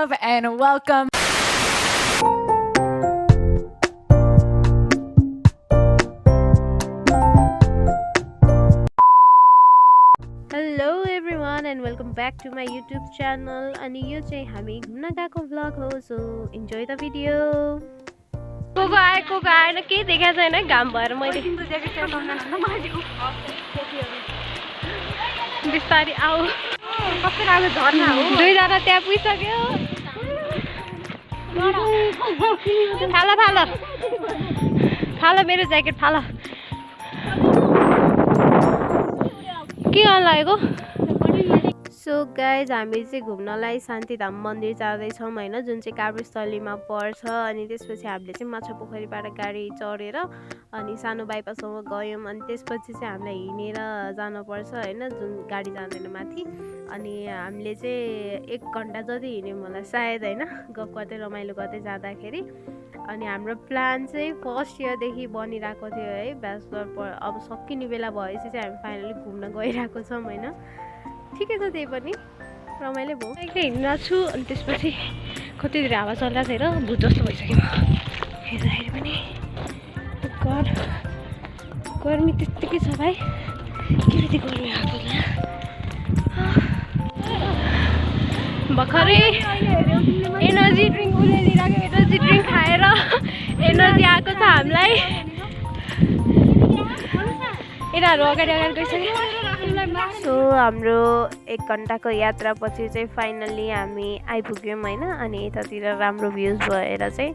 love and welcome. Hello everyone and welcome back to my YouTube channel. अनि यो चाहिँ हामी घुम्न गएको vlog हो, so enjoy the video. को आएन के देखा छैन घाम भएर मैले बिस्तारी आऊ कस्तो राम्रो झर्ना हो दुईजना त्यहाँ पुगिसक्यो फाला मेरो ज्याकेट फाला के गर्न लागेको सो गाइज हामी चाहिँ घुम्नलाई शान्तिधाम मन्दिर जाँदैछौँ होइन, जुन चाहिँ काभ्रेस्थलीमा पर्छ। अनि त्यसपछि हामीले चाहिँ माछापोखरीबाट गाडी चढेर अनि सानो बाइपाससम्म गयौँ। अनि त्यसपछि चाहिँ हामीलाई हिँडेर जानुपर्छ होइन, जुन गाडी जाँदैन माथि। अनि हामीले चाहिँ 1 घन्टा जति हिँड्यौँ होला सायद होइन, गफ गर्दै रमाइलो गर्दै जाँदाखेरि। अनि हाम्रो प्लान चाहिँ फर्स्ट इयरदेखि बनिरहेको थियो है, ब्याचलर अब सकिने बेला भएपछि चाहिँ हामी फाइनली घुम्न गइरहेको छौँ होइन। ठिकै छ, त्यही पनि रमाइलो भयो। एकछिन हिँड्न छु अनि त्यसपछि कति धेरै हावा चलिरहेको थियो र भुत जस्तो भइसक्यो हेर्दाखेरि पनि। गर्मी त्यत्तिकै छ भाइ, के बित्ति गर्मी आएको भर्खरै एनर्जी ड्रिङ्क उलिदिरहेको, एनर्जी ड्रिङ्क खाएर एनर्जी आएको छ हामीलाई। यिनीहरू अगाडि गइसक्यो। सो हाम्रो 1 घन्टाको यात्रापछि चाहिँ फाइनल्ली हामी आइपुग्यौँ होइन। अनि यतातिर राम्रो भ्युज भएर चाहिँ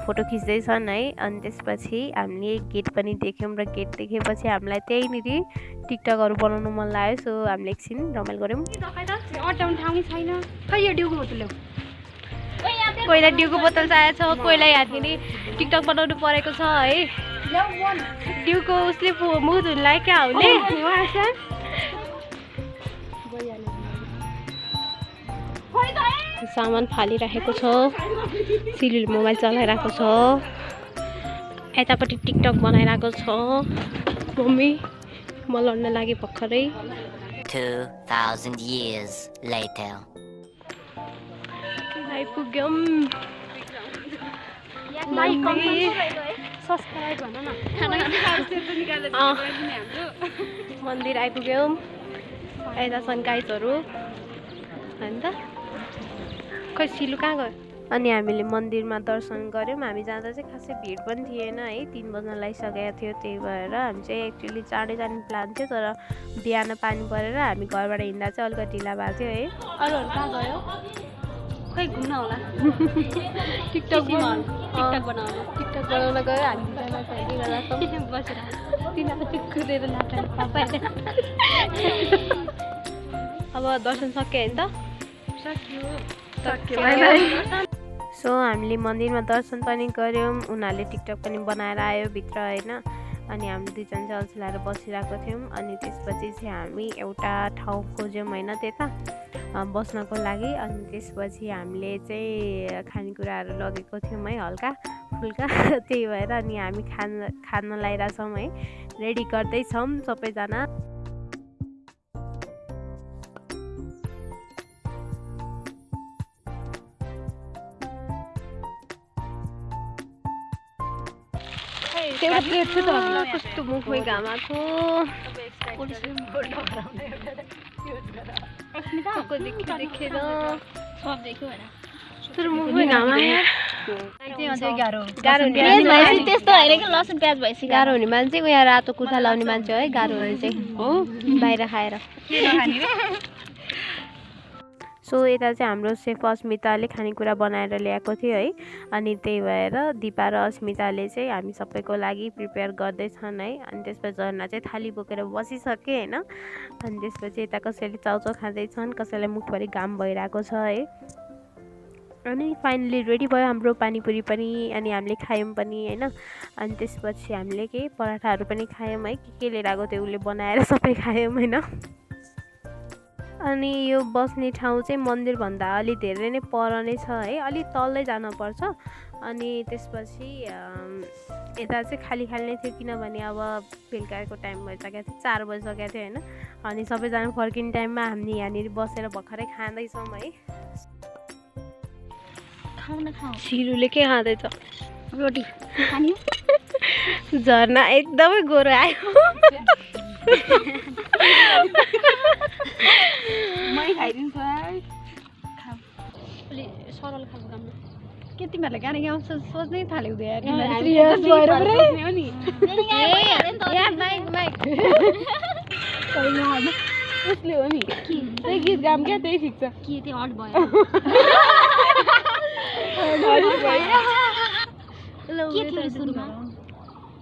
फोटो खिच्दैछन् है। अनि त्यसपछि हामीले गेट पनि देख्यौँ र गेट देखेपछि हामीलाई त्यहीँनिर टिकटकहरू बनाउनु मन लाग्यो। सो हामीले एकछिन रमाइलो गऱ्यौँ। कोहीलाई ड्युको बोतल चाहिएको छ, कोहीलाई यहाँनिर टिकटक बनाउनु परेको छ है। ड्युको उसले मुख धुनलाई क्या हुने सामान फालिराखेको छ, सिलुले मोबाइल चलाइरहेको छ, यतापट्टि टिकटक बनाइरहेको छ मम्मी। म लड्न लागि भर्खरै 2000 years later. आइपुग्यौँ मन्दिर आइपुग्यौँ। यता छन् गाइजहरू होइन त, खै सिलु कहाँ गयो। अनि हामीले मन्दिरमा दर्शन गऱ्यौँ। हामी जाँदा चाहिँ खासै भिड पनि थिएन है, 3 बज्न लागिसकेको थियो। त्यही भएर हामी चाहिँ एक्चुअली चाँडै जाने प्लान थियो, तर बिहान पानी परेर हामी घरबाट हिँड्दा चाहिँ अलिकति ढिला भएको थियो है। अरूहरू कहाँ गयो खै घुम्न होला टिकटक बनाउन गयो। हामी बसेर तिनीहरू कुदेर अब दर्शन सक्यो होइन त, सो हामीले मन्दिरमा दर्शन पनि गऱ्यौँ। उनीहरूले टिकटक पनि बनाएर आयो भित्र होइन। अनि हामी दुईजना चाहिँ अल्छी लाएर बसिरहेको थियौँ। अनि त्यसपछि चाहिँ हामी एउटा ठाउँ खोज्यौँ होइन त्यता बस्नको लागि। अनि त्यसपछि हामीले चाहिँ खानेकुराहरू लगेको थियौँ है, हल्का फुल्का। त्यही भएर अनि हामी खान लागिरहेछौँ है, रेडी गर्दैछौँ सबैजना। कस्तो मुखमै घाम आएको देखेर तर मुखमै घाम आयो। गाह्रो हुने मान्छे यहाँ रातो कुर्ता लाउने मान्छे है, गाह्रो हुने चाहिँ हो बाहिर खाएर। सो यता चाहिँ हाम्रो सेफ अस्मिताले खानेकुरा बनाएर ल्याएको थियो है। अनि त्यही भएर दिपा र अस्मिताले चाहिँ हामी सबैको लागि प्रिपेयर गर्दैछन् है। अनि त्यसपछि झर्ना चाहिँ थाली बोकेर बसिसके होइन। अनि त्यसपछि यता कसैले चाउचाउ खाँदैछन्, कसैलाई मुखभरि घाम भइरहेको छ है। अनि फाइनली रेडी भयो हाम्रो पानीपुरी पनि, अनि हामीले खायौँ पनि होइन। अनि त्यसपछि हामीले के पराठाहरू पनि खायौँ है, के लिएर आएको थियो उसले बनाएर सबै खायौँ होइन। अनि यो बस्ने ठाउँ चाहिँ मन्दिरभन्दा अलि धेरै नै पर नै छ है, अलि तलै जानुपर्छ। अनि त्यसपछि यता चाहिँ खाली नै थियो, किनभने अब बेलुकाको टाइम भइसकेको थियो, 4 बजिसकेको थियो होइन। अनि सबैजना फर्किने टाइममा हामी यहाँनिर बसेर भर्खरै खाँदैछौँ है। छिरुले के खाँदैछ रोटी खानी झर्ना एकदमै गोरो आयो मै खाइदिन्छु है अलि सरल खालको काम के तिमीहरूले गाना गाउँछ सोच्नै थाल्यौ उसले हो नि त्यही गीत गाम क्या त्यही ठिक छ के त्यो हट भयो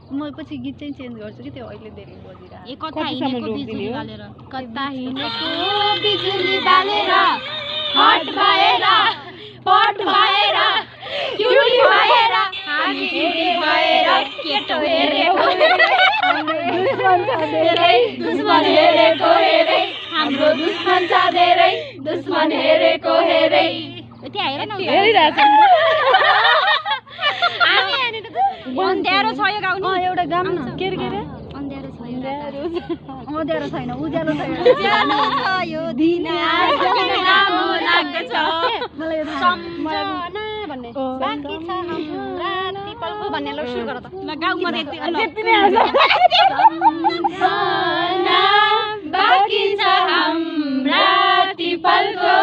म पछि गीत चाहिँ चेन्ज गर्छु कि त्यो अहिले धेरै बजिरहेको कता हिँडेको बिजुली बालेर कता हिँडेको बिजुली बालेर हट भएर पट भएर क्युटी भएर हामी क्युटी भएर केटो हेरेको दुश्मन छ धेरै दुश्मन हेरेको हेरै हाम्रो दुश्मन छ धेरै दुश्मन हेरेको हेरै त्यहाँ हेर न हेरिरहेछ अँध्यारो छ यो गाउँ एउटा गाउँ न के रे अँध्यारो छ अँध्यारो छैन उज्यालो छ यो दिन राम्रो लाग्दछ मलाई सम्झना भन्ने बाँकी छ हाम्रा तिपलको भन्ने ल सुरु गर त ल गाउँमा त्यति नै आउँछ सम्झना बाँकी छ हाम्रा तिपलको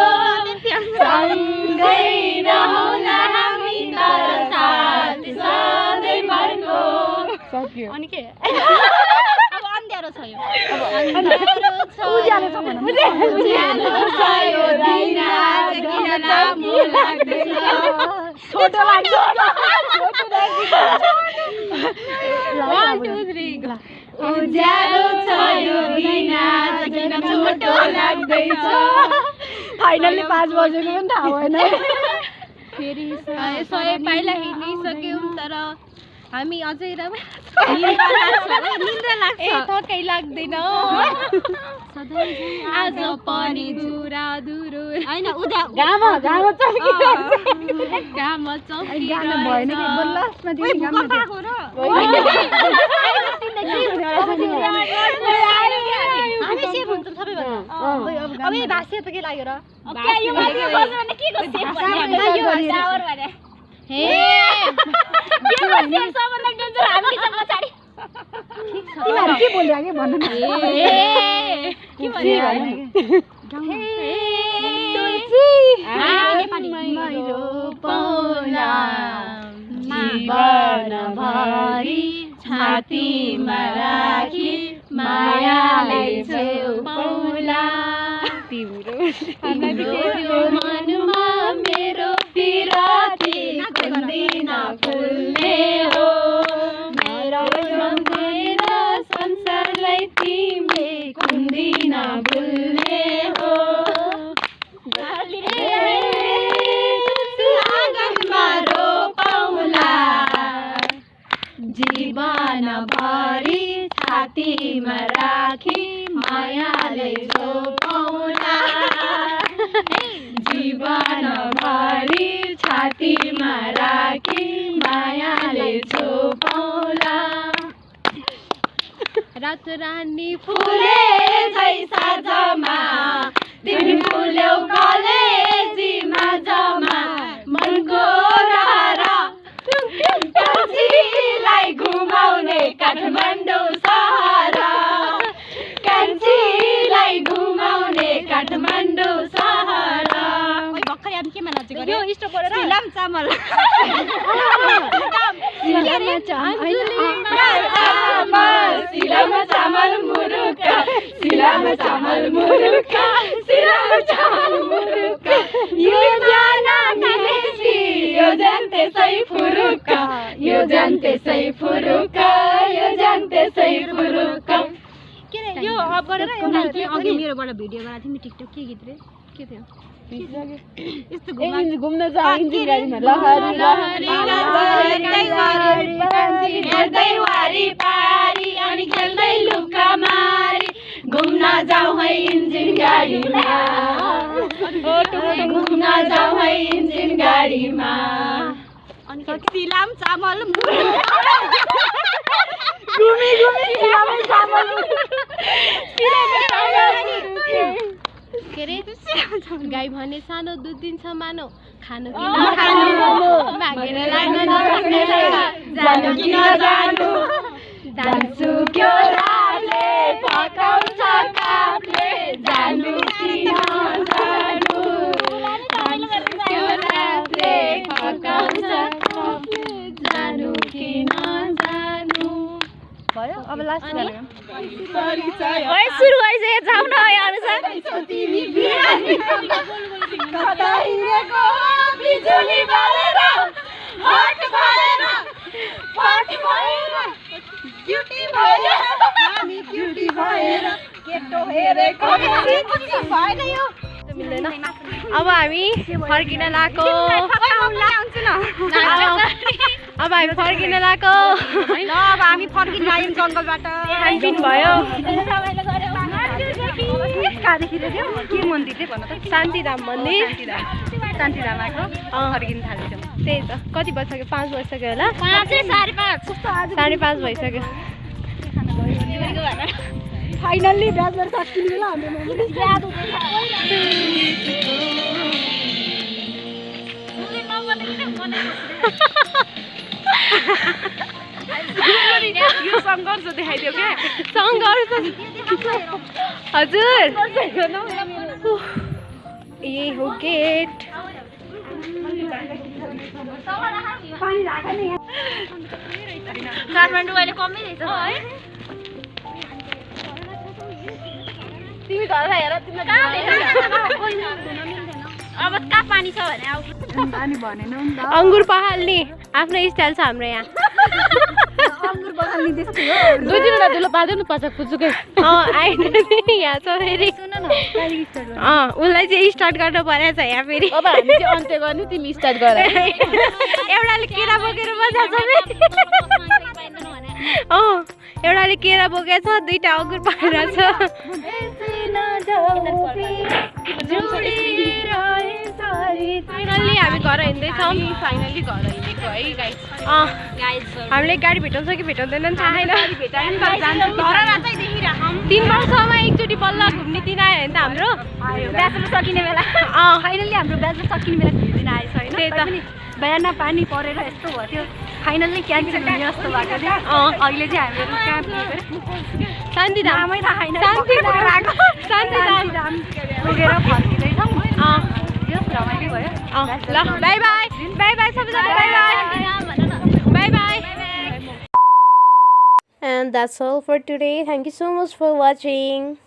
सँगै रहौँला हामी तर साथ सधैँभरको सक्यो अनि के अब अँध्यारो छ यो अब अँध्यारो छ उज्यालो छ भन उज्यालो छ यो दिन आज किन लामो लाग्दैछ छोटो लाग्छ One, two, three, उज्यालो छ यो दिन आज किन छोटो लाग्दैछ फाइनली 5 बजेको पनि थाहा भएन फेरि 100 पाइला हिँडिसक्यौँ तर हामी अझै निन्द्रा लाग्छ थकै लाग्दैन आज पनि दुरादुरो हैन घाम चम्किरहेछ भएन कि बल्लासमा त्यो घाम पाएको र हामी सेफ हुन्छौँ सबैभन्दा अब यो भाषा त के लाग्यो र अब के यो बस्यो भने के को सेफ भन्ने यो टावर भने हे के भन्ने सबभन्दा डेन्जर हामी छ पछाडी तिमीहरु के बोल्यो के भन्नु न ए के भन्यो तुलसी नेपाली मेरो पौला जीवन भरि छातीमा राखी मायाले छेउ पौला तिम्रो मनमा मेरो पिराती कुन्दिन फुल्ने हो मेरो सम्झेर संसारलाई तिमीले कुन्दिन भुल्ने हो आँगनमा रोपौला जीवन भरि छातीमा राखी मायाले रोपौला जीवन भरि छातीमा राखी मायाले छोपौला रात रानी फुले झै साँझमा तिमी फुल्यौ कलेजीमा जमा मनको रहरा कान्छीलाई घुमाउने काठमाडौँ सहर कान्छीलाई घुमाउने काठमाडौँ सहर भर्खरै हामी केमा नाचेको यो स्टप गरेर सिलाम चामल सिलामा चामल मुरुका सिलामा चामल मुरुका सिलामा चामल मुरुका यो जाना मिलेसी यो जानते सही फुरुका यो जानते सही फुरुका यो जानते सही फुरुका के रे यो अफ गरेर अघि मेरोबाट भिडियो बनाएको थिएँ नि टिकटक के गीत रे के थियो यस्तो घुम्न जाऊ इन्जिन गाडीमा लहरी लहरी हेर्दै वारी पारी अनि खेल्दै लुका मारी घुम्न जाऊ है इन्जिन गाडीमा घुम्न जाऊ है इन्जिन गाडीमा अनि सिलाम चामल घुमी सिलाम चामल के रे गाई भने सानो दुध दिन्छ मानौ खानु कि नखानु मागेर लाग्न नसक्ने जानु कि नजानु जान्छु क्यो रातले पकाउँछ कापले जानु कि नजानु त्यो रातले पकाउँछ कापले जानु कि नजानु भयो अब लास्ट गाना ओइ सुरु गरिसके जाऊ न अनुसार तिमी बिरामी कता हिँडेको बिजुली बालेर हट भएर क्युटी भएर हामी क्युटी भएर केटो हेरेको भएन यो मिल्दैन अब हामी फर्किन लागेको अब हामी फर्किन लागेको ल अब हामी फर्किन लाग्यौँ जङ्गलबाट खानपिन भयो कहाँदेखि के मन्दिर चाहिँ भन त शान्तिधाम मन्दिर शान्तिधाम आएको फर्किन थालेछौँ त्यही त कति बजिसक्यो 5 बजिसक्यो होला 5:30 भइसक्यो फाइनल्ली ब्याचलर सकिने बेला यो सङ्घर्ष देखाइदियो क्या सङ्घर्ष हजुर यही हो गेट काठमाडौँ अहिले कमै रहेछ है तिमी घर हेर अब कहाँ पानी छ भने पानी भनेन नि त अङ्गुर पखाल्ने आफ्नो स्टाइल छ हाम्रो यहाँ अङ्गुर पखाल्ने त्यस्तो हो दुई तिनवटा धुलो पार्दैन नि पचाक पुचुकै आइन यहाँ छ फेरि उसलाई चाहिँ स्टार्ट गर्नु परेछ यहाँ फेरि अब हामी चाहिँ अन्त्य गर्नु तिमी स्टार्ट गर एउटाले केरा बोकेर बजाएको छ एउटाले केरा बोकेको छ दुईटा अङ्गुर पारेको छ फाइनल्ली हामी घर हिँड्दैछौँ फाइनल्ली घर हिँडेको है गाइस हामीले गाडी भेटाउँछ कि भेटाउँदैन थाहा छैन 3 वर्षमा एकचोटि बल्ल घुम्ने दिन आयो भने त हाम्रो ब्याचलर सकिने बेला फाइनल्ली हाम्रो ब्याचलर सकिने बेला घुम्ने आएछ होइन त्यही त बिहान पानी परेर यस्तो भयो थियो फाइनल्ली क्यान्सल हुने जस्तो भएको थियो अहिले चाहिँ हामीहरू कहाँ शान्तिधामै थाहा छैन शान्तिधाम पुगेर फर्किँदैछौँ रमाइलो भयो ल बाई बाई बाई बाई सबैजना by by by by And that's all for today. Thank you so much for watching.